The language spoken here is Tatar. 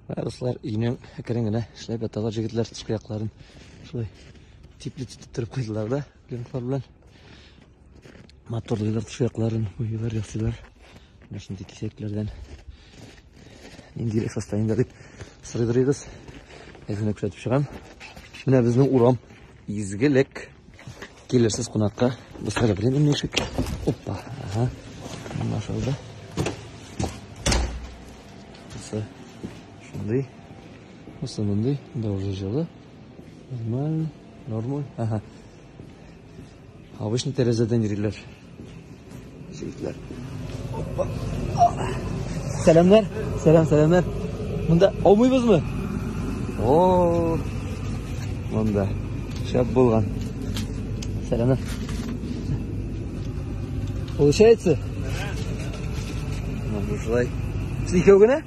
Дуслар, өйнең әкрен генә эшләп яталар җегетләр, тышкы якларын шулай теплица итеп куйдылар да, пленкалар белән. Матурлыйлар тышкы якларын, буйыйлар, ясыйлар. Менә шундый кисәкләрдән ниндирәк состояниедә дип сорыйдырыгыз. Әзенә күрсәтеп чыгам. Менә безнең урам. Изгелек. Килерсез кунакка. Дуслар, временный ишек. Опа, ага. Аңлашылды. Бусы шундый. Бусы мондый. Да уже җылы. Нормально. Нормаль. Ага. Обычно тәрәзәдән йөриләр. Җегетләр. Опа. Сәламнәр. Сәлам, сәламнәр. Монда аумыйбызмы? О, монда шәп булган. Сәламнәр. Получается? Менә шулай. Сез икәү генә?